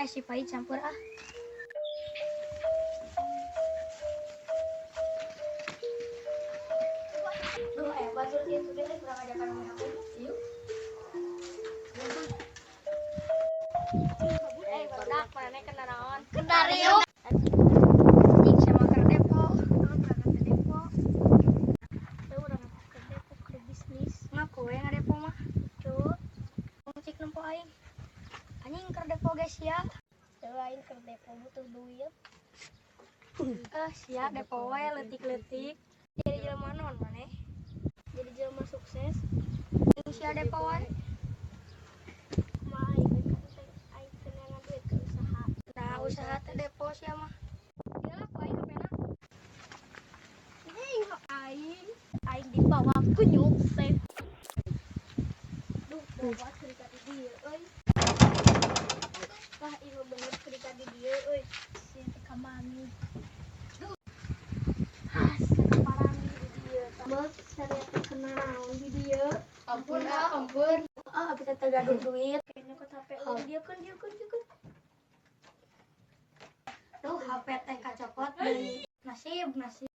Si Pahit campur ah. Duh, batur kieu teh kurang ajakan sama aku. Yuk. Barudak maneh kena naon? Kena riuk. Anjing sama keur depo. Urang berangkat ke depo. Saya urang ke depo ke bisnis. Ngaku we ngadepo mah. Cuk, Cik nempo aing. Anjing keur depo guys ya. Saya aing ke depo butuh duit. Ah, sia depo we leutik-leutik. Jadi jelema naon maneh? Jadi jelema sukses. Anjing sia depo wae. Kumaha aing we kan teh aing teh neangan duit ke usaha. Nah, usaha teh depo sia mah. Iyalah ku aing HP-na. Anjing aing aing dibawa kunyuk teh. Duh, bawa cerita di dieu euy. Wah, ieu bener cerita di dieu euy. Sia teh kamani. Duh. Ah, kaparani di dieu. Bos, saya teh kena naon di dieu. Ampun ah, ampun. Ah, kita teh gaduh duit. Kayaknya kok HP euy dia kan dia kan dia kan. Duh, HP teh kacopot deui. Nasib, nasib.